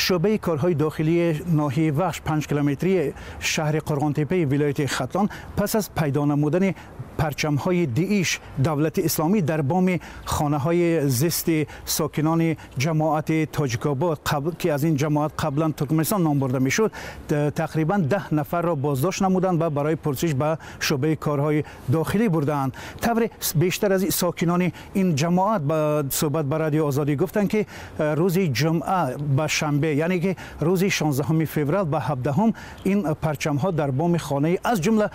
Шӯъбаи корҳои дохилии ноҳияи Вахш, 5 километрии шаҳри Қурғонтеппаи вилояти Хатлон, пас аз пайдо намудани парчамҳои ДИИШ, Давлати Исломӣ, дар боми хонаҳои зисти сокинони ҷамоати Тоҷикобод, ки аз ин ҷамоат қаблан Туркманистон ном бурда мешуд, тақрибан 10 нафарро боздошт намуданд ва барои пурсиш ба шӯъбаи корҳои дохилӣ бурдаанд. Тавре бештар аз сокинони ин ҷамоат ба суҳбат ба Радиои Озодӣ гуфтанд, ки рӯзи ҷумъа ба шанбе, яъне ки рӯзи 16 феврал ба 17, ин парчамҳо дар боми хонаи аз ҷумла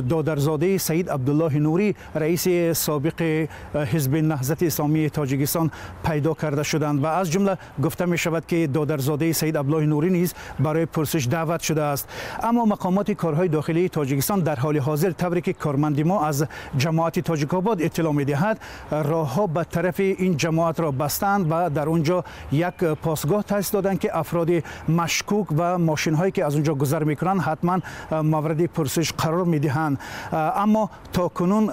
додарзодаи Саид Абдуллоҳи Нурӣ, раиси собиқи Ҳизби Наҳзати Исломии Тоҷикистон, пайдо карда шуданд ва аз ҷумла гуфта мешавад, ки додарзодаи Саид Абдуллоҳи Нурӣ низ барои пурсиш даъват шудааст. Аммо мақомоти корҳои дохилии Тоҷикистон дар ҳоли ҳозир, тавре ки корманди мо аз ҷамоати Тоҷикобод иттилоъ медиҳад, роҳҳо ба тарафи ин ҷамоатро бастанд ва дар он ҷо як посгоҳ таъсис доданд, ки афроди машкук ва мошинҳое ки аз он ҷо гузар мекунанд, ҳатман мавриди пурсиш қарор медиҳанд. Аммо то кунун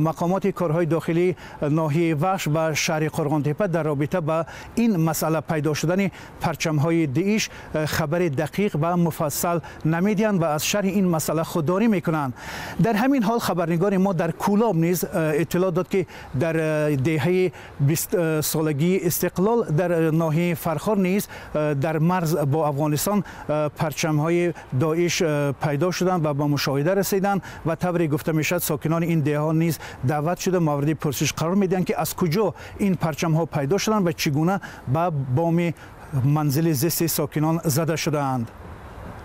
мақомоти корҳои дохилии ноҳияи Вахш ва шаҳри Қурғонтеппа дар робита ба ин масъала, пайдо шудани парчамҳои ДИИШ, хабари дақиқ ва муфассал намедиҳанд ва аз шарҳи ин масъала худдорӣ мекунанд. Дар ҳамин ҳол хабарнигори мо дар Кӯлоб низ иттилоъ дод, ки дар деҳаи 20-солагии Истиқлол дар ноҳияи Фархор низ дар марз бо Афғонистон парчамҳои Доиш пайдо шуданд ва ба мушоҳида расиданд ва тавре гуфта мешавад, сокинони ин деҳаҳо низ даъват шуда, мавриди пурсиш қарор медиҳанд, ки аз куҷо ин парчамҳо пайдо шуданд ва чӣ гуна ба боми манзили зисти сокинон зада шудаанд.